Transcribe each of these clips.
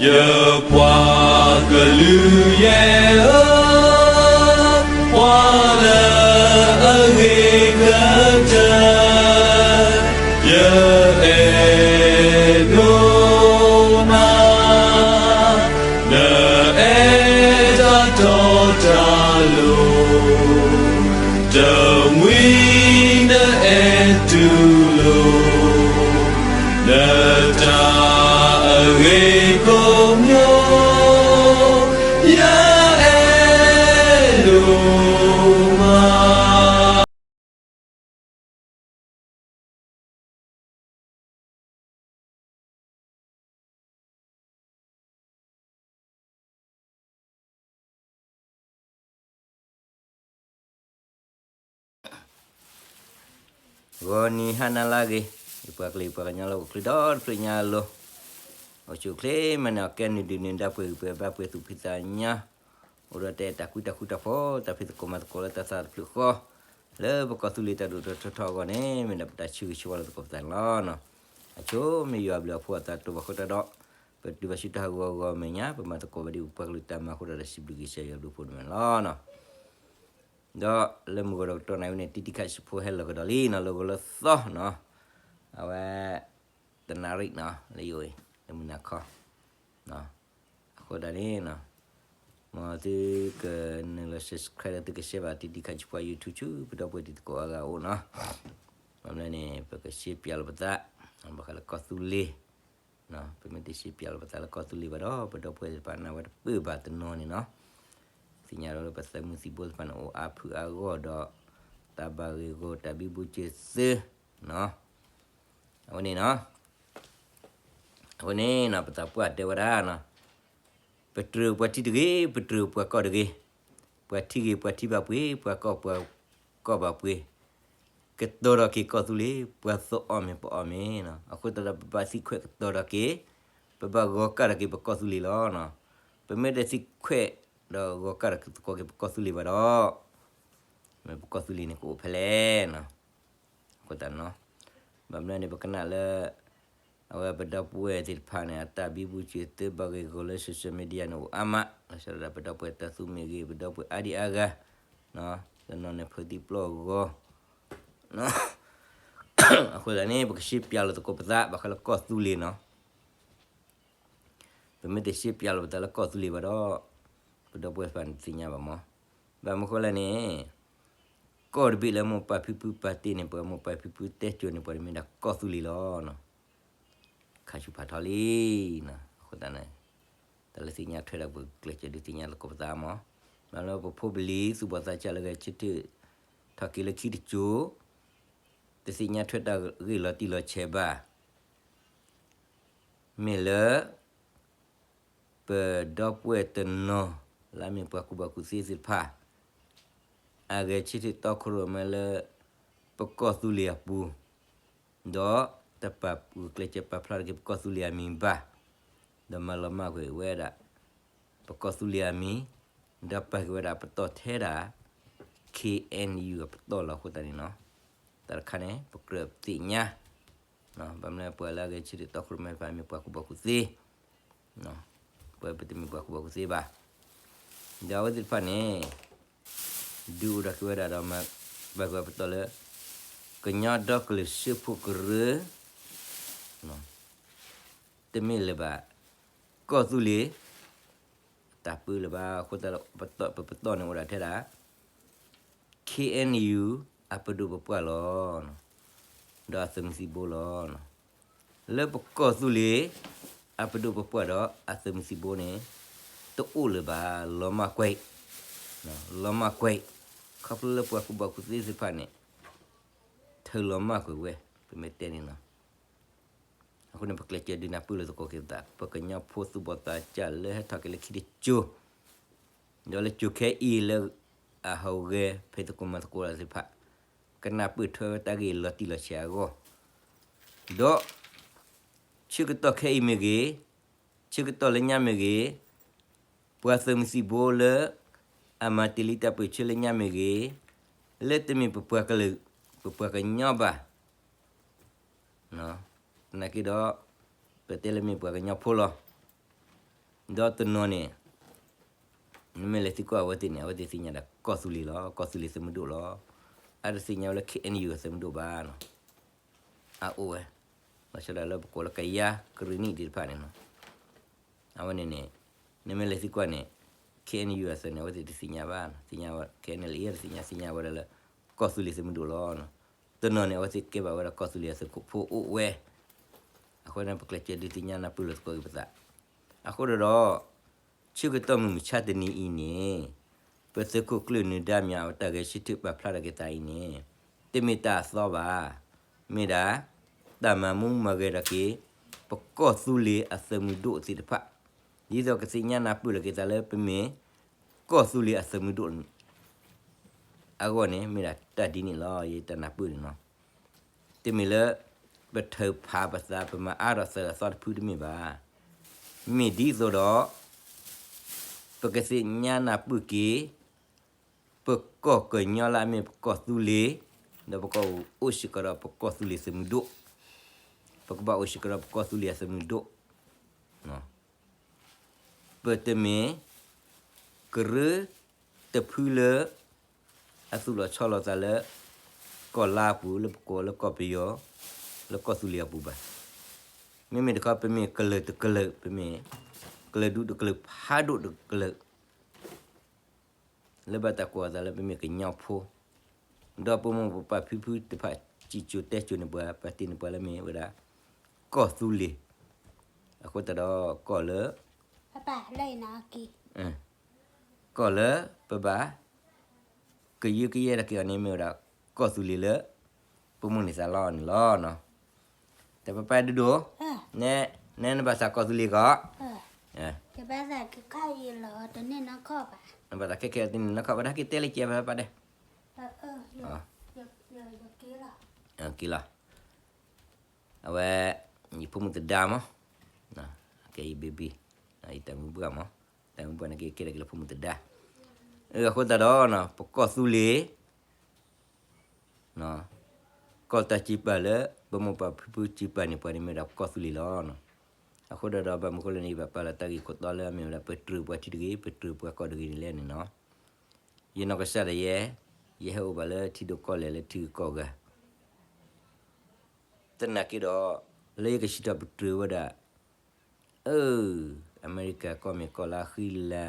ယပှၤကလုာ်ယဲၢ်ဧၢ, ပှၤလၢအဂ့ၤကတၢၢ် ယအဲၣ်ဒိးနၤ, နအဲၣ်တၢ်တီတၢ်လိၤ, တမှံၤနအဲၣ်တူၢ်လိာ် နတၢ်အဂ့ၤကိးမံၤ ယအဲၣ်ဒိးမး. ဂီၤနံၤဟါနၤလၢအဂ့ၤ, ယပှၤကလုာ်ယပှၤကညီလၢအိၣ်ချ့ဒီတဖျၢၣ်ညါအလိၤ, အိၣ်ဆူၣ်အိၣ်ချ့မးန့ၣ် အကဲနုာ်ဒုးနုာ်ဒါပှဲၤဂံၢ်ပှဲၤဘါပှဲၤသူၣ်ဖှံသးညီ, အိၣ်ဒီးတၢ်အဲၣ်တၢ်ကွံတၢ်ဃူတၢ်ဖိး တၢ်ဖံးသကိးမၤသကိးလၢတၢ်သးတဖျၢၣ်ဃီ, လၢပကီၢ်သူလ့ၤတၢ်ဒိၣ်ထီၣ်ထီထီၣ်အဂီၢ်န့ၣ် မ့ၢ်ဒၣ်ပတၢ်ဆၢဂ့ၤဆၢဝါလၢသကိးပသးန့ၣ်လီၤ. အဆိမ့ၢ်ယွၤအဘျုးအဖှိၣ်အသးတအိၣ်ဘၣ်ဃိတၢ်ဒီး ပတုၤဘၣ်ဆူတၢ်ဟးဂီၤအဂီၢ်အမဲာ်ညါ ပမၤသကိးဘၣ်ဒ်ပပှၤကလုာ်တၢ်မၤအဃိဒီး စံးဘျုးကစၢ်ယွၤအဘျုးအဖှိၣ်န့ၣ်လီၤ. ဒီးလၢမုၢ်ဂီၤဒီးကတီၢ်နၣ်ရံၣ်ဝဲန့ၣ် တံတံခါဆံးဖိဟဲလီၤကဒီးလံနီၤ လၢဂီၤလၢသီနီၤ, အဝဲ တနၣ်ရံၣ်နီၤ လၢယအိၣ်အံၤ လၢမုၢ်နၤခီ အဃိဒၣ်န့ၣ်နီၤ, မ်သုကနုာ်လီၤ subscribe ဒီးသုက share ဘၣ်တံတံခါဆံးဖိ YouTube ဆူပဒီပုၢ်ဝဲၢ်တံၤသကိးအါဂၤအအိၣ်နီၤ, ဘၣ်မနုၤန့ၣ် ပကရှဲပၠးလီၤပသး ဘၣ်ဃးလၢကီၢ်သူလ့ၤ ပမ့ၢ်တရှဲပၠးလီၤပသးလၢကီၢ်သူလ့ၤဘၣ်ဒီး ပဒီပုၢ်ဝဲၢ်သ့ၣ်တဖၣ်န့ၣ် အဝဲတပၢၢ်ဘၣ်တနီၤန့ၣ်နီၤ, သ့ၣ်ညါလီၤလၢပသးမုၢ်သံၣ်ဘိသ့ၣ်တဖၣ်န့ၣ် အိၣ်အါဖုအါဂီၢ်ဒီး တၢ်ဘၣ်ဂ့ၢ်ဂီၢ်တၢ်ဘံဘူစၢၤသုနီၤ, အဝဲန့ၣ်နီၤ အဃိန့ၣ်နီၤ ပသးပှၢ်တဲဝဲဒၣ်နီၤ, ပတြၢၤပှၤထံတဂ့ၤ, ပတြၢၤပှၤကီၢ်တဂ့ၤ, ပှၤထံဂ့ၤပှၤထံဘၣ်ပှ့ၤ, ပှၤကီၢ်ပှၤကီၢ်ဘၣ်ပှ့ၤ, ကတီၤထီၣ်က့ၤကီၢ်သူလ့ၤ ပှၤသီအီၣ်မ့ၤပအီၣ်မ့ၤနီၤ, အဃိသတးဒီး ပဘၣ်သံခွဲးကတီၤထီၣ်က့ၤ, ပဘၣ်ဂီၤကၢ်ထီၣ်က့ၤပကီၢ်သူလ့ၤလီၤ. ပမ့ၢ်တသံခွဲးဒီးဂီၤကၢ်ထီၣ်က့ၤသကိးက့ၤပကီၢ်သူလ့ၤဘၣ်ဒီး မ့ၢ်ပကီၢ်သူလ့ၤန့ၣ် ကအိၣ်ဖဲလဲၣ်နီၤ. အဃိသတးနီၤ, ဘၣ်မနုၤန့ၣ် ပကနၣ်လၢ အဝဲပဒီပုၢ်ဝဲၢ်သ့ၣ်တဖၣ်န့ၣ် အတၢ်ဘံဘူစၢၤသုဘၣ်ဂ့ၢ်ဂီၢ်လၢ social media န့ၣ် အိၣ်အါမး, လီၤဆီဒၣ်တၢ်ပဒီပုၢ်ဝဲၢ်တၢ်သူမ့ၢ်ဂ့ၤ, ပဒီပုၢ်ဝဲၢ်အါဒံအါဂၤ, တနီၤန့ၣ်ဖုးသံပျီၢ်ဂီၤ အဃိသတးန့ၣ် ပကရှဲပၠးလီၤသကိးပသး ဘၣ်ဃးလၢကီၢ်သူလ့ၤနီၤ. ပမ့ၢ်တရှဲပၠးလီၤပသးလၢကီၢ်သူလ့ၤဘၣ်ဒီး ပဒီပုၢ်ဝဲၢ်သ့ၣ်တဖၣ်န့ၣ်တသ့ၣ်ညါဘၣ်မး. ဘၣ်မနုၤဃိလဲၣ်န့ၣ် ကီၢ်တဘ့ၣ်လၢမိၢ်ပၢ်ဖံဖုပာ်တ့ၢ်န့ၣ် ပှၤမိၢ်ပၢ်ဖံဖုတဲစိၤန့ၣ် ပှၤတမ့ၢ်ဒၣ်ကီၢ်သူလ့ၤလီၤ. ခါဆူၣ်ဖးထီလံနီၤ. အဃိသတးန့ၣ် တၢ်လၢသ့ၣ်ညါထွဲဒီးပကျဲးစၢးဒုးသ့ၣ်ညါလီၤသကိးပသးမး. မ့ၢ်လၢပဖိပလံၤသူၣ်ဘီၣ်သးစၢ်လၢဂဲၤဆၢထၢၣ် ထီၣ်က့ၤလၢခံတစိၤ တသ့ၣ်ညါထွဲတၢ်ဂ့ၢ်လီၤတံၢ်လီၤဆဲးဘၣ်. မ့ၢ်လၢ ပဒီပုၢ်ဝဲၢ်တနီၤ လၢအမ့ၢ်ပှၤကူၣ်ဘၣ်ကူၣ်သ့သ့ၣ်တဖၣ် အဂဲၤဆၢထၢၣ်တီခိၣ်ရိၣ်မဲလၢ ပကီၢ်သူလ့ၤအပူၤ, ဒီးတပာ်ဂုာ်ကျဲးစၢးပာ်ဖျါထီၣ်က့ၤပကီၢ်သူလ့ၤအမံၤဘၣ်, ဒီးမၤလီၤမၢ်ကွံာ်ဝဲဒၣ် ပကီၢ်သူလ့ၤအမံၤ, ဒီးပာ်က့ၤဝဲဒၣ်ပတီၢ်ထဲဒၣ် ခ့ၣ်အဲၣ်ယူၣ် အပတီၢ်လီၤ. အဃိသတးန့ၣ်နီၤ, တၢ်တခါန့ၣ် ပကြၢးသ့ၣ်ညါ ဘၣ်မနုၤပှၤလၢအဂဲၤဆၢထၢၣ်တီခိၣ်ရိၣ်မဲတဖၣ်မ့ၢ်ပှၤကူၣ်ဘၣ်ကူၣ်သ့, ပဝဲပတမ့ၢ်ပှၤကူၣ်ဘၣ်ကူၣ်သ့ဘၣ်. ဒီးအဝဲသ့ၣ်တဖၣ်န့ၣ် ဒုးအိၣ်ထီၣ်က့ၤဝဲဒၣ်ဒီး ပာ်က့ၤဝဲပတီၢ်လၢ ကညီဒီကလုာ်စၢဖှိၣ်ကရၢ တမ့ၢ်လၢၤဘၣ် ကီၢ်သူလ့ၤ တၢ်ပၢလၢၤဘၣ်. အဃိသတးဒီး ပပတီၢ်န့ၣ်အိၣ်ဒၣ်ထဲဒၣ် ခ့ၣ်အဲၣ်ယူၣ် အပဒိၣ်ပပှၢ်လီၤ. ဒီးအသုးမုၢ်သံၣ်ဘိလီၤ. လၢပကီၢ်သူလ့ၤ အပဒိၣ်ပပှၢ်ဒီးအသုးမုၢ်သံၣ်ဘိန့ၣ် တအိၣ်လၢၤဘၣ် လီၤမၢ်ကွံာ်, လီၤမၢ်ကွံာ်, ခီဖျိလၢပှၤကူၣ်ဘၣ်ကူၣ်သ့သ့ၣ်တဖၣ်န့ၣ် ထုးလီၤမၢ်ကွံာ်ဝဲ ပမ့ၢ်တဲန့ၣ်လီၤ. အဃိန့ၣ် ပကျဲးစၢးဒုးနၢ်ပၢၢ်လိာ်သကိးက့ၤပသး ပကညီဖိသူၣ်ဘီၣ်သးစၢ်လၢဟဲထီၣ်က့ၤလၢခံတစိၤ ဒီးလၢစိၤခဲအံၤလၢအဟးဂီၤဖံးသကိးမၤသကိးတၢ်သ့ၣ်တဖၣ် ကနၢ်ပၢၢ်ထွဲဝဲတၢ်ဂ့ၢ်လီၤတံၢ်လီၤဆဲးအဂီၢ်, ဒီး ဆၢကတီၢ်ခဲအံၤမ့ၢ်ဂ့ၤ, ဆၢကတီၢ်လၢညါမ့ၢ်ဂ့ၤ, ပှၤသုးမုၢ်သံၣ်ဘိလၢ အမၤတ့ၢ်လံတၢ်ပၢၢ်ဆၢလၢညါမ့ၢ်ဂ့ၤ, လၢတမ့ၢ်ပပှၤကလုာ် ပပှၤကညီဘၣ် သနာ်က့ဒီး ပတဲလၢမ့ၢ်ပှၤကညီဖိလီၤ. ဒီးတနီၤန့ၣ် နမ့ၢ်လဲၤသံကွၢ်အဝဲသ့ၣ်န့ၣ် အဝဲသ့ၣ်သ့ၣ်ညါဒၣ်ကီၢ်သူလ့ၤလီၤ, ကီၢ်သူလ့ၤသုးမုၢ်ဒိၣ်လီၤ. အတသ့ၣ်ညါဝဲလၢ ခ့ၣ်အဲၣ်ယူၣ် အသုးမုၢ်ဒိၣ်ဘၣ်နီၤ. အအိၣ်ဝဲ, ဘၣ်ဆၣ်ဒၣ်လၢပကိးလၢကယၤကရံၣ်နံၣ်သ့ၣ်တဖၣ်န့ၣ်နီၤ, အဝဲန့ၣ်န့ၣ် နမ့ၢ်လဲၤသံကွၢ်န့ၣ် ခ့ၣ်အဲၣ်ယူၣ် အသုးန့ၣ် အဝဲသ့ၣ်တသ့ၣ်ညါဘၣ်, သ့ၣ်ညါဝဲ ခ့ၣ်အဲၣ်ယူၣ် တသ့ၣ်ညါ, သ့ၣ်ညါဝဲဒၣ်လၢ ကီၢ်သူလ့ၤသုးမုၢ်ဒိၣ်လီၤ. တနီၤန့ၣ် အဝဲသ့ၣ်ကဲဘၣ်ဝဲဒၣ်ကီၢ်သူလ့ၤအသုးခိၣ်ဖိအိၣ်ဝဲ. အဃိန့ၣ် ပကျဲးစၢးဒုးသ့ၣ်ညါနၢ်ပၢၢ်လိာ်သကိးက့ၤပသး. အဃိဒီး ဆၢကတီၢ်မုၢ်မဆါတနံၤအံၤန့ၣ် ပသုးခိၣ်ကျၢၢ်နၢၤဒါမၠး အတၢ်ဂဲၤဆၢထၢၣ်ပာ်ဖျါထီၣ်က့ၤသးအံၤန့ၣ် တမ့ၢ်တၢ်အသီဘၣ်. မ့ၢ်ဒၣ် တၢ်မၤမူမၤဂဲၤထီၣ်က့ၤ ပကီၢ်သူလ့ၤအသုးမုၢ်ဒိၣ်သ့ၣ်တဖၣ်, ဒ်သိးကသ့ၣ်ညါနၢ်ပၢၢ်ထီၣ်က့ၤသးလၢပမ့ၢ် ကီၢ်သူလ့ၤအသုးမုၢ်ဒိၣ် အဂီၢ်န့ၣ် မ့ၢ်ဒၣ်တၢ်ဒ်န့ၣ်လီၤ. ယတၢ်နၢ်ပၢၢ်န့ၣ်နီၤ, တမ့ၢ်လၢ ပထုးဖးပသး ပမၤအါထီၣ်သၢအသီတဖုတမ့ၢ်ဘၣ်. မ့ၢ်ဒ်သိးဒီး ပကသ့ၣ်ညါနၢ်ပၢၢ်က့ၤ ပကီၢ်ကညီလၢအမ့ၢ်ပကီၢ်သူလ့ၤ, ဒီးပကအိၣ်စ့ၢ်ကီးဒီးပကီၢ်သူလ့ၤသုးမုၢ်ဒိၣ်, ပကဘၣ်အိၣ်စ့ၢ်ကီးဒီးပကီၢ်သူလ့ၤအသုးမုၢ်ဒိၣ်. ပတမ့ၢ် ကရၢတဖုလၢ အသူၣ်လီၤဆီလီၤသးလၢ ကီၢ်လါအပူၤ လၢပကိးလၢကီၢ်ပယီၤ လၢကီၢ်သူလ့ၤအပူၤဘၣ်. မ့မ့ၢ်တခီ ပမ့ၢ်ကလုာ်တကလုာ်, ပမ့ၢ် ကလုာ်ဒူၣ်တကလုာ် ဖးဒိၣ်တကလုာ် လၢဘၣ်တၢ်ကိးအသးလၢပမ့ၢ်ကညီဖိ, ဒီးပမိၢ်ပပၢ်ဖံဖုတဖၣ် စံၣ်စိၤတဲစိၤန့ၢ်ပှၤ ပာ်တ့ၢ်န့ၢ်ပှၤလၢမ့ၢ်ဝဲဒၣ် ကီၢ်သူလ့ၤ, အဃိသတးဒီးကီၢ်လၢ ကီၢ်လၢပဘၣ် ကယုကယဲထီၣ်က့ၤအီၤန့ၣ်မ့ၢ်ဝဲဒၣ် ကီၢ်သူလ့ၤလၢ ပမိၢ်န့ၢ်သးလီအီၤန့ၣ်လီၤ. တၢ်ပပၢ်ဒိၣ်ဒိၣ်, နဲနဘၣ်သးကီၢ်သူလ့ၤကီး, နဘၣ်သးခဲခဲအီၤတန့ၢ်နီၢ်ခီၣ်ဘၣ်, နဘၣ်သးခဲခဲအီၤတန့ၢ်နီၢ်ခီၣ်ဘၣ် ဒၣ်က့ၤတဲလၢကဲဘၣ်ပၢ်ဒဲး, က့ၤလီၤ, အဝဲ ယဖိမုၣ်သဒါမး, ကဲယ baby, ယတၢ်မုၢ်ပှၢ်မး, တၢ်မုၢ်ပှၢ်န့ၣ်က့ၤကဲထီၣ်က့ၤလၢဖိမုၣ်သဒါ, အဃိသတးဒီး ပကီၢ်သူလ့ၤ ကီၢ်တၢ်စံးပာ်လၢ ပမိၢ်ပၢ်ဖံဖုစံးပာ်န့ၢ်ပှၤန့ၣ်မ့ၢ်ဒၣ်ပကီၢ်သူလ့ၤလီၤ. အဃိဒီး ဒီးဘၣ်မနုၤအဃိလဲၣ်န့ၣ် ယဘၣ်ပာ်လီၤတၢ်ဂ့ၢ်ခိၣ်တီလၢအမ့ၢ်ဝဲဒၣ် ပတြၢၤပှၤထံတဂ့ၤ, ပတြၢၤပှၤကီၢ်တဂ့ၤန့ၣ်လဲၣ်န့ၣ်နီၤ. ယနီၢ်ကစၢ်ဒၣ်ယဲ, ယဟဲအိၣ်ဘၣ်လၢထံဒိၣ်ကီၢ်လဲၢ်လၢထံဂုၤကီၢ်ဂၤ သနာ်က့ဒီး လၢယကစံးထီၣ်ပတြၢၤဝဲဒၣ် အၢ, အမဲရကၤကီၢ်မ့ၢ်ကီၢ်လၢ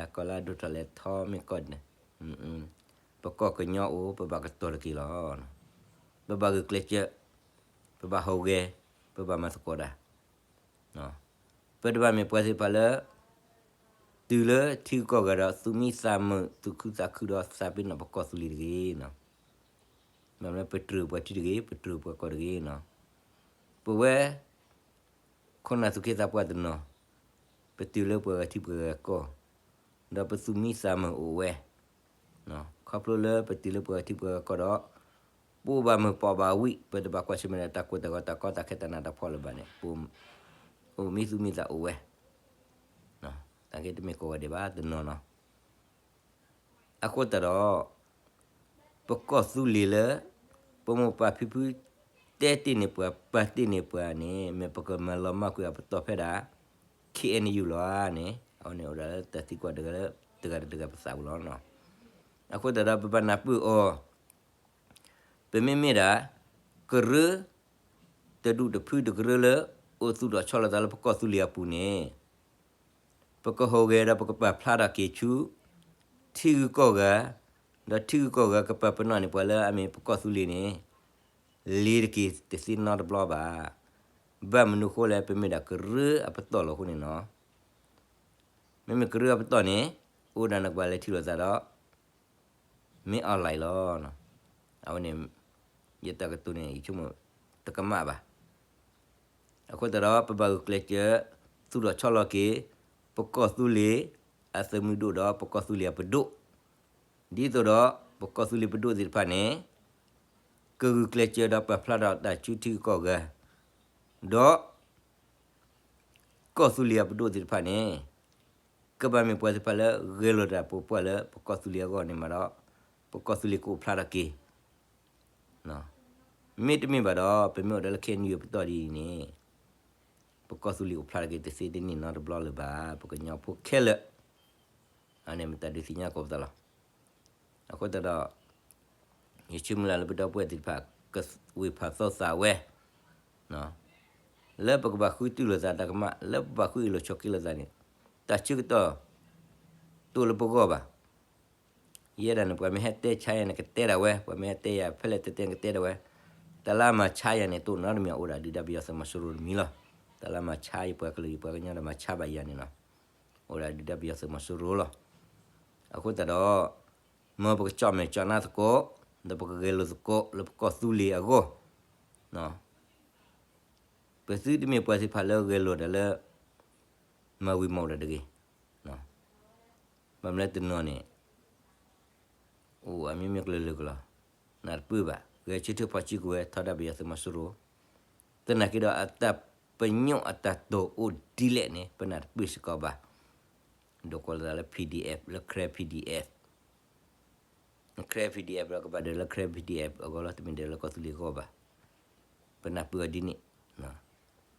အဃံလၤ, ကီၢ်လၢအဒိၣ်ထီၣ်လဲၤထီမ့ၢ်ကီၢ်န့ၣ်, ပကီၢ်ကညီအိၣ် ပဘၣ်ကတီၤတက့ၢ်လီၤ. ပဘၣ်ဂုာ်ကျဲးစၢး, ပဘၣ်ဟူးဂဲၤ, ပဘၣ်မၤသကိးတၢ် ပတဘၣ်မ့ၢ်ပှၤသ့ၣ်တဖၣ်လၢ တုၤလၢထံဂုၤကီၢ်ဂၤဒီး သူၣ်မံသးမုာ် သူၣ်ခုသးခုဒီးသးပ့ၤနီၣ်ပကီၢ်သူလ့ၤတဂ့ၤ. မ့ၢ်လၢပတြၢၤပှၤထံတဂ့ၤ, ပတြၢၤပှၤကီၢ်တဂ့ၤနီၤ. ပဝဲ ခိၣ်နၢ်သူၣ်က့သးပှၢ်တနီၤ, ပတုၤလၢပှၤဂၤထံပှၤဂၤကီၢ်, ဒီးပသူၣ်မံသးမုာ်အိၣ်ဝဲ ခီဖျိလၢပတုၤလၢပှၤဂၤထံပှၤဂၤကီၢ်ဒီး ပအိၣ်ဘၣ်မုာ်ပိာ်ဘၣ်ဝံၣ်, ပတဘၣ်ကွၢ်ဆၢၣ်မဲာ်ဒီးတၢ်ကိၢ်တၢ်ဂီၤတၢ်ကီတၢ်ခဲတၢ်နးတၢ်ဖှီၣ်လၢၤဘၣ်န့ၣ်, ပအိၣ်မံသူၣ်မံသးအိၣ်ဝဲ, သနာ်က့တမ့ၢ်ကိးဂၤဒဲးဘၣ်တနီၤနီၤ. အဃိသတးဒီး ပကီၢ်သူလ့ၤလၢ ပမိၢ်ပၢ်ဖံဖုတဲတ့ၢ်န့ၢ်ပှၤ ပာ်တ့ၢ်န့ၢ်ပှၤန့ၣ် မ့ၢ်ပကမၤလီၤမၢ်ကွံာ်အပတီၢ်ဖဲဒၣ် ခ့ၣ်အဲၣ်ယူၣ်လီၤဧါန့ၣ် အဝဲန့ၣ်အိၣ်ဒၣ်လၢတၢ်သံကွၢ်တဂၤလၢ တဂၤဒီးတဂၤပသးပူၤလီၤ. အဃိသတးဒီးပဘၣ်နၢ်ပၢၢ်အီၤ ပမ့မ့ၢ်ဒၣ် ကရၢ တဒူၣ်တဖုတကရၢလၢ အိၣ်သူၣ်ထီၣ်ဆီလီၤသးလၢပကီၢ်သူလ့ၤအပူၤန့ၣ် ပကဟူးဂဲၤဒီးပကပာ်ဖျါထီၣ်က့ၤဆူ ထံဂုၤကီၢ်ဂၤ, ဒီးထံဂုၤကီၢ်ဂၤကပာ်ပနီၣ်န့ၢ်ပှၤလၢအမ့ၢ်ပကီၢ်သူလ့ၤန့ၣ် လ့ၤတက့ၤတသ့နီတဘျီဘၣ်. ဘၣ်မနုၤအဃိလဲၣ် ပမ့ၢ်ဒၣ်ကရၢအပတီၢ်လီၤအဃိန့ၣ်နီၤ. မ့မ့ၢ်ကရၢအပတီၢ်န့ၣ် အိၣ်ဒၣ်နကဘၣ်လဲၤထံၣ်လိာ်သးဒီး မ့ၢ်အီၣ်လဲၣ်လီၤ. အဝဲန့ၣ် ယတၢ်ကတိၤန့ၣ် ယဆိကမိၣ်တကမၣ်ဘၣ်. အဃိသတးဒီး ပဘၣ်ဂုာ်ကျဲးစၢး သူၣ်ထီၣ်ဆီလီၤက့ၤ ပကီၢ်သူလ့ၤအသုးမုၢ်ဒိၣ်ဒီး ပကီၢ်သူလ့ၤအပဒိၣ်, ဒ်သိးဒီး ပကီၢ်သူလ့ၤပဒိၣ်သ့ၣ်တဖၣ်န့ၣ် ကဂုာ်ကျဲးစၢးဒီးပာ်ဖျါထီၣ်တၢ်ဆူထံဂုၤကီၢ်ဂၤ ဒီး ကီၢ်သူလ့ၤအပဒိၣ်သ့ၣ်တဖၣ်န့ၣ် ကဘၣ်မ့ၢ်ပှၤသ့ၣ်တဖၣ်လၢဂဲၤလိာ်တၢ်ပှိၤပှၢ်လၢပကီၢ်သူလ့ၤအဂီၢ်န့ၣ်မးဒီး ပကီၢ်သူလ့ၤကအိၣ်ဖျါထီၣ်က့ၤ. မ့တမ့ၢ်ဘၣ်ဒီး ပမ့ၢ်အိၣ်ဒီးလၢ ခ့ၣ်အဲၣ်ယူၣ် အပတီၢ်ဒ်အံၤန့ၣ် ပကီၢ်သူလ့ၤအိၣ်ဖျါတက့ၤတသ့တန့ၢ်နီတဘျီလၢၤဘၣ်, ပကညီဖိခဲလၢာ်, အန့ၣ်မ့ၢ်တၢ်ဒုးသ့ၣ်ညါကိးပသးလီၤ. အဃိသတးဒီး ယဆိကမိၣ်လၢလၢပဒီပုၢ်ဝဲၢ်သ့ၣ်တဖၣ် ကဝ့ၢ်ဖးသီသးဝဲ လၢပကဘၣ်ဃုတုၤလိာ်သးတၢ်ကမၣ်, လၢပဘၣ်ဃုအ့ၣ်လိာ်ဆိးက့လိာ်သးန့ၣ်, တၢ်ဆၢကတီၢ် တအိၣ်လၢပဂီၢ်ဘၣ်. ယဲဒၣ်န့ၣ် ပှၤမ့ၢ်ဟဲတဲဆါယၤန့ၣ် ကတဲဒၣ်ဝဲ, ပှၤမ့ၢ်ဟဲတဲယၤဖဲလဲၣ်တဲတဲန့ၣ် ကတဲဒၣ်ဝဲ, တၢ်လၢအမၤဆါယၤန့ၣ် တအိၣ်နီတမံၤ အိၣ်ဒၣ်ဒုၣ်ဒါပယီၤသုးမီၤစိရိၤတမံၤလီၤ. တၢ်လၢအမၤဆါယပှၤကလုာ် ယပှၤကညီဒီးမၤဆါဘၣ်ယၤန့ၣ်လီၤ. အိၣ်ဒၣ်ဒုၣ်ဒါပယီၤသုးမီၤစိရိၤလီၤ. အဃိသတးဒီး မ်ပကကၠီၣ်မဲာ်ကၠီၣ်နါသကိး, ဒီးပကဂဲၤလိာ်သကိးလၢပကီၢ်သူလ့ၤအဂီၢ်, ပသုတမ့ၢ်ပှၤသ့ၣ်တဖၣ်လၢဂဲၤလိာ်တၢ်လၢ မၤဝံၤမၤအိၣ်တၢ်တဂ့ၤ. ဘၣ်မနုၤတနီၤန့ၣ် အိၣ်အမျိုးမျိုးကလုာ်ကလုာ်လီၤ. နၢ်တပၢၢ်ဘၣ်, ဂဲၤဆၢထၢၣ်ဖီၣ်စုကဝဲၤ ထီဒါပယီၤသုးမီၤစိရိၤ, သနာ်က့ဒီး အတၢ်ပညိၣ်အတၢ်တိာ်အိၣ်ဒ်လဲၣ်န့ၣ် ပနၢ်တပၢၢ်စ့ၢ်ကီးဘၣ်. ဒိးကိးလီၤသးလၢ P D F လၢ Karen P D F, Karen P D F ဒီးကဘၣ်ဒၢးလၢ Karen P D F အဂီၢ်လီၤ, တမ့ၢ်ဒၢးလၢကီၢ်သူလ့ၤအဂီၢ်ဘၣ်. ပနၢ်ပၢၢ်အီၤဒ်န့ၣ်.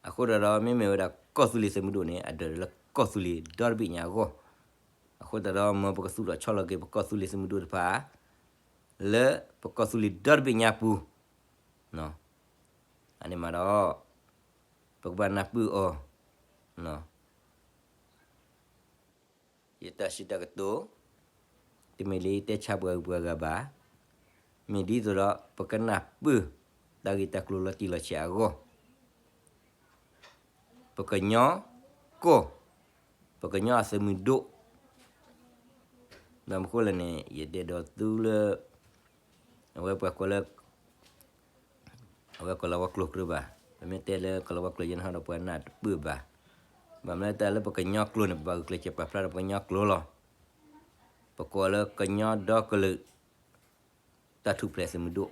အဃိသတးဒီး မ့မ့ၢ်ဝဲဒၣ်ကီၢ်သူလ့ၤသုးမုၢ်ဒိၣ်န့ၣ် အဒၢးလၢကီၢ်သူလ့ၤဒီတဘ့ၣ်ညါအဂီၢ်. အဃိသတးဒီး မ်ပကသူၣ်ထီၣ်ဆီလီၤက့ၤ ပကီၢ်သူလ့ၤသုးမုၢ်ဒိၣ်တဖၣ် လၢပကီၢ်သူလ့ၤဒီတဘ့ၣ်ညါပူၤ, အန့ၣ်မးဒီး ပကဘၣ်နၢ်ပၢၢ်အီၤ ယတၢ်စံးတၢ်ကတိၤ တမ့ၢ်လၢယတဲဆါပှၤဂုၤပှၤဂၤဘၣ်. မ့ၢ်ဒ်သိးဒီး ပကနၢ်ပၢၢ် တၢ်ဂ့ၢ်တၢ်ကျိၤလီၤတံၢ်လီၤဆဲးအဂီၢ်, ပကညီကီၢ်, ပကညီအသုးမုၢ်ဒိၣ်, ဒီးမ့ၢ်ဃိလဲၣ်န့ၣ် ယဒဲးဒိးသူလၢ အဝဲပှၤကိးလၢ အဝဲကီၤလၤဝါကျိာ်ကြၢးဘၣ်. ပမ့ၢ်တဲလၢကီၤလၤဝါကျိာ်ယဲန့ၣ်ဟီဒီး ပှၤနၢ်တပၢၢ်ဘၣ်. ဘၣ်မနုၤတၢ်လၢပကညီကျိာ်န့ၣ် ပဘၣ်ဂုာ်ကျဲးစၢးပာ်ဖျါဒီးပကညီကျိာ်လီၤ. ပကိးလၢကညီဒီကလုာ် တၢ်ထူၣ်ဖျဲးသုးမုၢ်ဒိၣ်,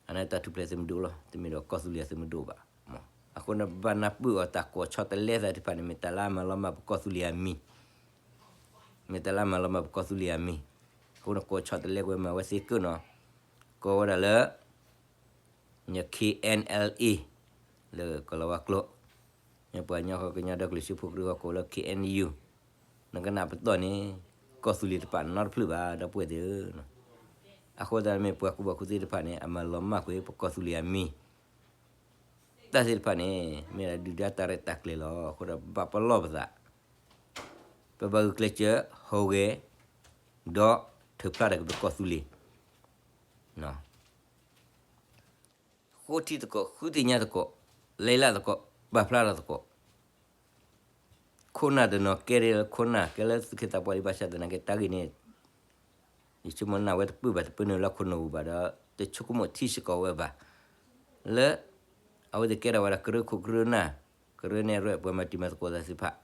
အန့ၣ်တၢ်ထူၣ်ဖျဲးသုးမုၢ်ဒိၣ်လီၤ. တမ့ၢ်ဒီးကီၢ်သူလ့ၤအသုးမုၢ်ဒိၣ်ဘၣ်. အဃိန့ၣ် ဘၣ်နၢ်ပၢၢ်အီၤ တၢ်ကိးဆီတလဲသ့ၣ်တဖၣ်န့ၣ် မ့ၢ်တၢ်လၢအမၤလီၤမၢ်ပကီၢ်သူလ့ၤအမံၤ မ့ၢ်တၢ်လၢအမၤလီၤမၢ်ပကီၢ်သူလ့ၤအမံၤ. အဃိန့ၣ် ကိးဆီတလဲကွံာ်မၤဝဲသ့ကၢၣ်နီၤ, ကိးဝဲဒၣ်လၢ K N L A လၢကီၤလၤဝါကျိာ်, မ့ၢ်ပှၤကညီဃီ ကညီဒီကလုာ်စၢဖှိၣ်ကရၢဃီ ကိးလၢ K N U, နကနၣ်ပတီၢ်န့ၣ် ကီၢ်သူလ့ၤတပာ်နီတဖျၢၣ်ဘၣ် ဒီပုၢ်ဝဲၢ်သ့ၣ်ဧၢ. အဃိသတးမ့ၢ်ပှၤကူၣ်ဘၣ်ကူၣ်သ့တဖၣ်န့ၣ် အမၤလီၤမၢ်ကွံာ်ပကီၢ်သူလ့ၤအမံၤ တၢ်သ့ၣ်တဖၣ်န့ၣ် မ့ၢ်ဒၣ်ဒုၣ်ဒါတၢ်ရဲၣ်တၢ်ကျဲၤလီၤ. အဃိဒီးဘၣ်ပလီၢ်ပသး, ပဘၣ်ဂုာ်ကျဲးစၢးဟူးဂဲၤ ဒီးထုးဖျါတၢ်က့ၤပကီၢ်သူလ့ၤ, ဃိထံသကိး ဃုသ့ၣ်ညါသကိး လဲၤလၢသကိး ပာ်ဖျါထီၣ်သကိး ခိၣ်နၢ်တနီၤကဲလၢခိၣ်နၢ် ကဲလၢသူၣ်က့သးပှၢ်လံ ဘၣ်ဆၣ်သနာ်က့တၢ်ဂ့ၢ်န့ၣ် ယဆိကမိၣ်နၢ်ဝဲတပၢၢ်ဘၣ် တပၢၢ်နုာ်လၢခိၣ်နူာ်ပူၤဘၣ်ဒီး တဆိကမိၣ်ထံစ့ၢ်ကီးဝဲဘၣ်. လၢ အဝဲသ့ၣ်ကဲထီၣ်ဝဲဒၣ်ကရၢခိၣ်ကရၢနၢ် ကရၢနဲၣ်ရွဲၣ် ပှၤမၤတံၤမၤသကိးသးသ့ၣ်တဖၣ်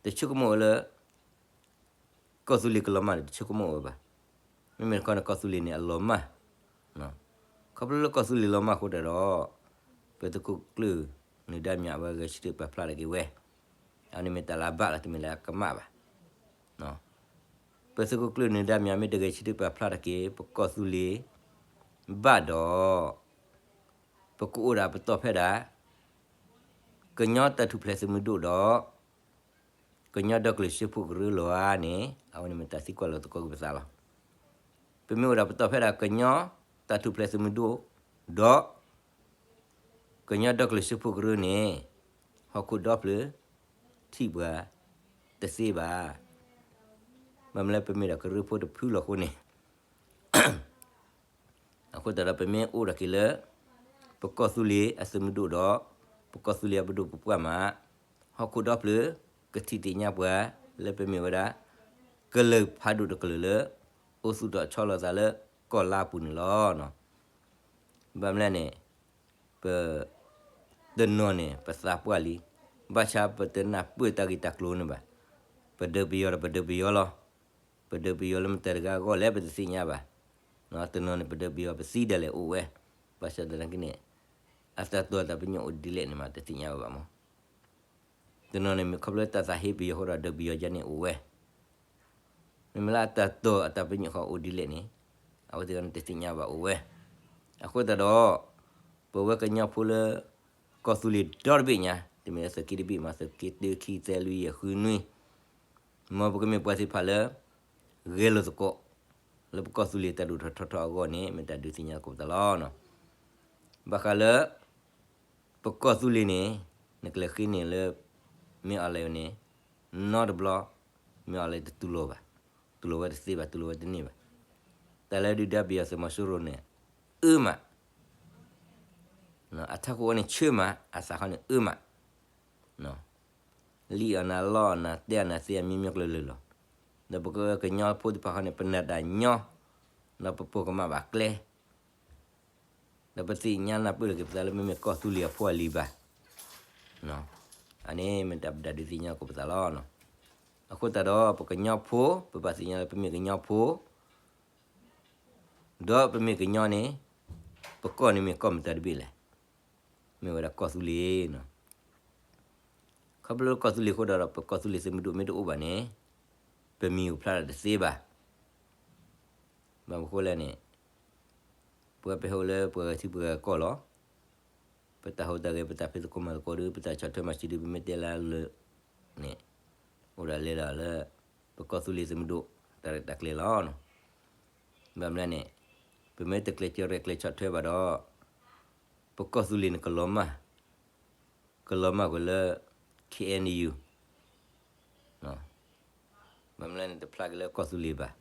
တဆိကမိၣ်ဝဲလၢ ကီၢ်သူလ့ၤကလီၤမၢ်န့ၣ် တဆိကမိၣ်ဝဲဘၣ်. မ့မ့ၢ်တခီန့ၣ် ကီၢ်သူလ့ၤန့ၣ် အလီၤမၢ်. ခီဖျိလၢကီၢ်သူလ့ၤလီၤမၢ်အဃိတၢ်ဒီး ပသုးခိၣ်ကျၢၢ်နၢၤဒါမြာ်ဝဲဂဲၤဆၢထၢၣ်ပာ်ဖျါထီၣ်က့ၤဝဲ, အန့ၣ်မ့ၢ်တၢ်လၢအဘၣ်လီၤ တမ့ၢ်လၢအကမၣ်ဘၣ်. ပသုးခိၣ်ကျၢၢ်နၢၤဒါမြာ် မ့ၢ်တဂဲၤဆၢထၢၣ်ပာ်ဖျါထီၣ်က့ၤ ပကီၢ်သူလ့ၤ ဘၣ်ဒီး ပကအိၣ်ဒၣ်ပတီၢ်ဖဲဒၣ် ကညီတၢ်ထူၣ်ဖျဲးသုးမုၢ်ဒိၣ်ဒီး ကညီဒီကလုာ်စၢဖှိၣ်ကရၢလီၤဧါန့ၣ် အဝဲန့ၣ်မ့ၢ်တၢ်သံကွၢ်လီၤသကိးက့ၤပသးလီၤ. ပမ့ၢ်အိၣ်ဒၣ်ပတီၢ်ဖဲဒၣ်ကညီတၢ်ထူၣ်ဖျဲးသုးမုၢ်ဒိၣ် ဒီး ကညီဒီကလုာ်စၢဖှိၣ်ကရၢန့ၣ် ဟီၣ်ခိၣ်ဒီဖျၢၣ် ထံၣ်ပှၤတသ့ဘၣ်. ဘၣ်မနုၤလၢပမ့ၢ်ဒၣ်ကရၢဖိတဖုလီၤအဃိန့ၣ် အဃိသတးဒီးပမ့ၢ်အိၣ်ဒၣ်က့ၤလၢ ပကီၢ်သူလ့ၤအသုးမုၢ်ဒိၣ်ဒီး ပကီၢ်သူလ့ၤအပဒိၣ်ပပှၢ်မး ဟီၣ်ခိၣ်ဒီဖျၢၣ် ကထံၣ်သ့ၣ်ညါပှၤ လၢပမ့ၢ်ဝဲဒၣ် ကလုာ်ဖးဒိၣ်တကလုာ်လၢ အိၣ်သူၣ်ထီၣ်ဆီလီၤသးလၢကီၢ်လါအပူၤန့ၣ်လီၤ. ဘၣ်မနုၤလဲၣ်န့ၣ် ပ တနီၤန့ၣ် ပသးပှၢ်လံ, ဘၣ်ဆၣ်ပတနၢ်ပၢၢ်တၢ်ဂ့ၢ်တၢ်ကျိၤန့ၣ်ဘၣ်. ပဒုးပယီၤဒီးပဒုးပယီၤလီၤ. ပဒုးပယီၤလၢမတၤတဂၤအဂီၢ်လဲၣ် ပတသ့ၣ်ညါဘၣ်. တနီၤန့ၣ် ပဒုးပယီၤပသံဒၣ်လဲာ်အိၣ်ဝဲ, ဘၣ်ဆၣ်သနာ်က့န့ၣ် အတၢ်တိာ်အတၢ်ပညိၣ်အိၣ်ဒ်လဲၣ်န့ၣ်မး တသ့ၣ်ညါဝဲဘၣ်မး. တနီၤန့ၣ် မ့ၢ်ခီဖျိတၢ်သးဟ့ပယီၤအဃိဒီးဒုးပယီၤယါန့ၣ်အိၣ်ဝဲ, မ့မ့ၢ်လၢအတၢ်တိာ်အတၢ်ပညိၣ်ဃီအိၣ်ဒ်လဲၣ်န့ၣ် အဝဲသ့ၣ်န့ၣ်တသ့ၣ်ညါဘၣ်အိၣ်ဝဲ. အဃိသတးဒီး ပဝဲကညီဖိလၢ ကီၢ်သူလ့ၤဒီတဘ့ၣ်ညါ, တမ့ၢ်လၢသုးက့တဘ့ၣ်မး, သုးက့တၢ ခံ သၢ လွံၢ် ယဲၢ် ဃု နွံ, မ်ပကမ့ၢ်ပှၤသ့ၣ်တဖၣ်လၢ ဂဲၤလိာ်သကိး လၢပကီၢ်သူလ့ၤတၢ်ဒိၣ်ထီၣ်ထီထီၣ်အဂီၢ်န့ၣ် မ့ၢ်တၢ်ဒုးသ့ၣ်ညါသကိးပသးလီၤ. ဘၣ်ဃးလၢ ပကီၢ်သူလ့ၤန့ၣ် နကလဲၤဃ့န့ၢ်လၢ မ့ၢ်အီၤလဲၣ်န့ၣ် နီတဘျီ မ့ၢ်အီၤလဲၣ်တတူၢ်လိာ်ဘၣ်, တူၢ်လိာ်ဝဲတသ့ဘၣ်, တူၢ်လိာ်ဝဲတန့ၢ်ဘၣ်. တၢ်လၢဒုၣ်ဒါပယီၤသုးမီၤစိရိၤန့ၣ် အၢမး, အထးခိၣ်အီၤန့ၣ်ဆၢမး, အသးခီန့ၣ်အၢမး, လံၣ်အီၤနၤလီၢ်အီၤနၤ တဲအီၤနၤသ့အမံၤမံၤကျၢၤလၢာ်လီၤ. ဒီးပကညီဖိသ့ၣ်တဖၣ်ခီန့ၣ် ပနာ်တၢ်ညီ, ဒီးပပိာ်ကမၣ်ဘၣ်ကျဲ ဒီးပသ့ၣ်ညါနၢ်ပၢၢ်လိာ်က့ၤပသးလၢမ့မ့ၢ်ကီၢ်သူလ့ၤအဖိအလံၤဘၣ်. အန့ၣ်မ့ၢ်တၢ်ပဒုးသ့ၣ်ညါသကိးပသးလီၤ. အဃိသတးဒီး ပကညီဖိ ပဘၣ်သ့ၣ်ညါလၢပမ့ၢ်ကညီဖိ ဒီးပမ့ၢ်ကညီန့ၣ် ပကီၢ်န့ၣ်မ့ၢ်ကီၢ်မတၤတဘ့ၣ်လဲၣ်. မ့ၢ်ဝဲဒၣ်ကီၢ်သူလ့ၤ. ခီဖျိလၢကီၢ်သူလ့ၤအဃိဒီး ပကီၢ်သူလ့ၤသုးမုၢ်ဒိၣ်မ့ၢ်တအိၣ်ဘၣ်န့ၣ် ပမံၤအိၣ်ဖျါဒၣ်တသ့ဘၣ်. ဘၣ်မနုၤဃိလဲၣ်န့ၣ် ပဝဲပဟဲအိၣ်လၢပှၤဂၤထံပှၤဂၤကီၢ်လီၤ. ပတၢ်ဟူးတၢ်ဂဲၤ ပတၢ်ဖံးသကိးမၤသကိးဒီး ပတၢ်ဆီၣ်ထွဲမၤစၢၤဒီး ပမ့ၢ်တဲလၢလၢာ်န့ၣ် အိၣ်ဒၣ်လဲၤဒီးလၢ ပကီၢ်သူလ့ၤသုးမုၢ်ဒိၣ် တၢ်ရဲၣ်တၢ်ကျဲၤလီၤ. ဘၣ်မနုၤလဲၣ်န့ၣ် ပမ့ၢ်တကျဲးစၢးရဲၣ်ကျဲၤဆီၣ်ထွဲဘၣ်ဒီး ပကီၢ်သူလ့ၤန့ၣ်ကလီၤမၢ်, ကလီၤမၢ်ကွံာ်လၢ ခ့ၣ်အဲၣ်ယူၣ် ဘၣ်မနုၤလဲၣ်န့ၣ် တဖျါက့ၤလၢကီၢ်သူလ့ၤဘၣ်.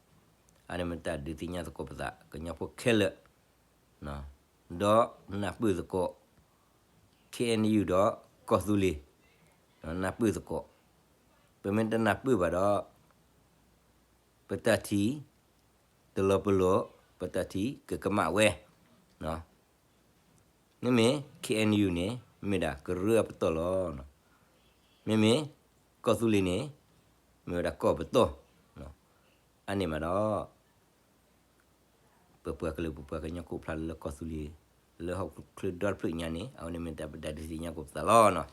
အန့ၣ်မ့ၢ်တၢ်ဒုးသ့ၣ်ညါသကိးပသး ကညီဖိခဲလၢာ် ဒီးနၢ်ပၢၢ်သကိး ခ့ၣ်အဲၣ်ယူၣ်ဒီးကီၢ်သူလ့ၤ နၢ်ပၢၢ်သကိး. ပမ့ၢ်တနၢ်ပၢၢ်ဘၣ်ဒီး ပတၢ်ထံၣ် တလီၤပလိာ် ပတၢ်ထံၣ်ကကမၣ်ဝဲ. မ့မ့ၢ် ခ့ၣ်အဲၣ်ယူၣ် န့ၣ် မ့ၢ်ဒၣ်ကရၢအပတီၢ်လီၤ. မ့မ့ၢ်ကီၢ်သူလ့ၤန့ၣ် မ့ၢ်ဝဲဒၣ်ကီၢ်ပတီၢ်. အန့ၣ်မးဒီး ပပှၤကလုာ်ပပှၤကညီကအိၣ်ဖျါလၢကီၢ်သူလ့ၤ လၢဟီၣ်ခိၣ်ချၢဒီတဖျၢၣ်ညါန့ၣ် အဝဲန့ၣ်မ့ၢ်တၢ်ပဒုးသ့ၣ်ညါသကိးပသးလီၤ.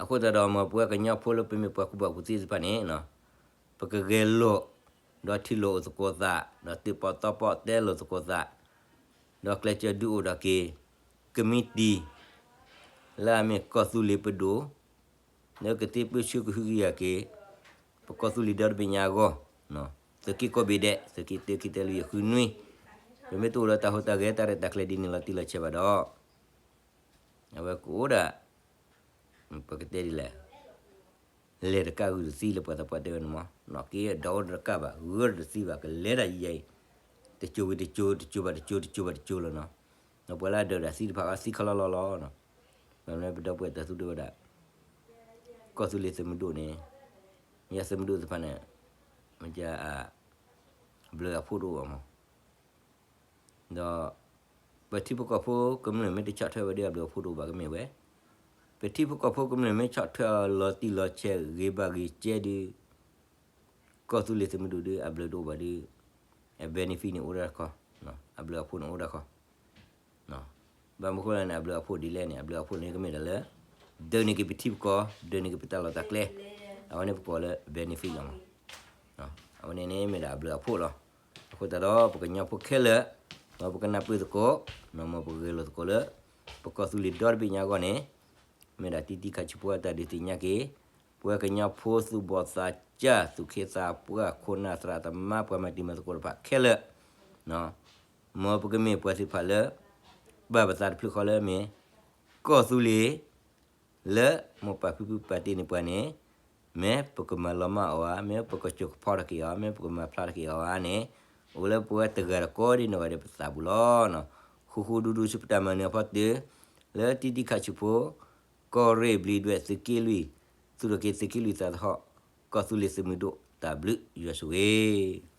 အဃိသတးဒီး မ်ပဝဲကညီဖိလၢပမ့ၢ်ပှၤကူၣ်ဘၣ်ကူၣ်သ့သ့ၣ်တဖၣ်န့ၣ် ပကဂဲၤလိာ် ဒီးထံၣ်လိာ်အိၣ်သကိးသး ဒီးသုးပီၣ်သီပီၣ်တဲလိာ်သကိးသး ဒီးကျဲးစၢးဒုးအိၣ်ထီၣ်က့ၤ ကမံးတံာ် လၢအမ့ၢ်ကီၢ်သူလ့ၤပဒိၣ် လၢကသ့ပၢဆှၢကဟုကယာ်က့ၤ ပကီၢ်သူလ့ၤဒီတဘ့ၣ်ညါအဂီၢ်, သုးက့ကိးဘ့ၣ်ဒဲး သုးက့တၢ ခံ သၢ လွံၢ် ယဲၢ် ဃု နွံ, ပမ့ၢ်တအိၣ်ဒီးတၢ်ဟူးတၢ်ဂဲၤ တၢ်ရဲၣ်တၢ်ကျဲၤဒ်န့ၣ်လီၤတံၢ်လီၤဆဲးဘၣ်ဒီး အဝဲကအိၣ်ဒၣ် ပကတဲဒ်လဲၣ် လဲၤတကးဂုာ်တသံလၢပှၤသးပှၢ်တဲဝဲန့ၣ်မး, နီၢ်က့ဒီးအိၣ်တကးဘၣ် ဂၢၢ်တသံဘၣ် ကလဲၤဒၣ်ယဲအံၤ တစိၤဝံၤတစိၤ တစိၤဘၣ်တစိၤ တစိၤဘၣ်တစိၤလီၤနီၤ. ဒီးပှၤလၢအဒၢးဒၣ်သံတဖၣ်အသံခီလီၤလီၤလီၤနီၤ. ဘၣ်မနုၤပဒီပုၢ်ဝဲၢ်တၢ်သူၣ်ဒိၣ်ဝဲဒၣ် ကီၢ်သူလ့ၤသုးမုၢ်ဒိၣ်န့ၣ် မ့ၢ်သုးမုၢ်ဒိၣ်သ့ၣ်တဖၣ်န့ၣ် မ့ၢ်က အဘျုးအဖှိၣ်တအိၣ်ဘၣ်မး ဒီး ပထံပကီၢ်ဖိကမျၢၢ်မ့ၢ်တဆီၣ်ထွဲဝဲဒီး အဘျုးအဖှိၣ်တအိၣ်ဘၣ်ကမ့ၢ်ဝဲ, ပထံပကီၢ်ဖိကမျၢၢ်မ့ၢ်ဆီၣ်ထွဲအီၤလီၤတံၢ်လီၤဆဲး ဂ့ၤဘၣ်ဂ့ၤကဲဒီး ကီၢ်သူလ့ၤသုးမုၢ်ဒိၣ်ဒီး အဘျုးတအိၣ်ဘၣ်ဒီး အ benefit န့ၣ်အိၣ်ဒၣ်ခီ, အဘျုးအဖှိၣ်န့ၣ်အိၣ်ဒၣ်ခီ ဘၣ်မနုၤဃိလဲၣ်န့ၣ် အဘျုးအဖှိၣ်ဒ်လဲၣ်န့ၣ် အဘျုးအဖှိၣ်န့ၣ်ကမ့ၢ်ဒၣ်လၢ ဒၢးန့ၢ်က့ၤပထံပကီၢ် ဒၢးန့ၢ်က့ၤပတၢ်လီၢ်တၢ်ကျဲ, အဝဲန့ၣ်ပကိးလၢ benefit လီၤမး. အဝဲန့ၣ်န့ၣ်မ့ၢ်ဒၣ်အဘျုးအဖှိၣ်လီၤ. အဃိသတးဒီး ပကညီဖိခဲလၢာ် မ်ပကနၢ်ပၢၢ်သကိး, မ်ပကဂဲၤလိာ်သကိးလၢ ပကီၢ်သူလ့ၤဒီတဘ့ၣ်ညါအဂီၢ်န့ၣ် မ့ၢ်ဒၣ်တံၤတံၤခးဆူဖိအတၢ်ဒုးသ့ၣ်ညါက့ၤ ပဝဲကညီဖိသူၣ်ဘီၣ်သးစၢ် သူၣ်က့သးပှၢ် ခိၣ်နၢ်သရၣ်သမါ ပှၤမၤတံၤမၤသကိးတဖၣ်ခဲလၢာ် မ်ပကမ့ၢ်ပှၤသ့ၣ်တဖၣ်လၢ ပာ်ပသးတဖျၢၣ်ဃီလၢမ့ၢ် ကီၢ်သူလ့ၤ လၢမိၢ်ပၢ်ဖံဖုပာ်တ့ၢ်န့ၢ်ပှၤန့ၣ် မ့ၢ်ပကမၤလီၤမၢ်အီၤဧါ, မ့ၢ်ပကစိာ်ကဖီထီၣ်က့ၤအီၤ, မ့ၢ်ပကမၤဖျါထီၣ်က့ၤအီၤဧါန့ၣ် အိၣ်လၢပဝဲတဂၤဒီးကိးဒံနီၢ်ဂၤဒဲးပသးပူၤလီၤ. ဃူဃူဒူဒူဆူပတၢ်မၤနၢၤအဖီတၢၢ် လၢတံၤတံၤခးဆူဖိ ကီၢ်ရ့ၣ်ဘျံးဒွဲၣ်သုးက့လွံၢ် သူၣ်ထီၣ်က့ၤသုးက့လွံၢ်သးသဟီၣ် ကီၢ်သူလ့ၤသုးမုၢ်ဒိၣ် တၢ်ဘျုးယွၤဆိၣ်ဂ့ၤ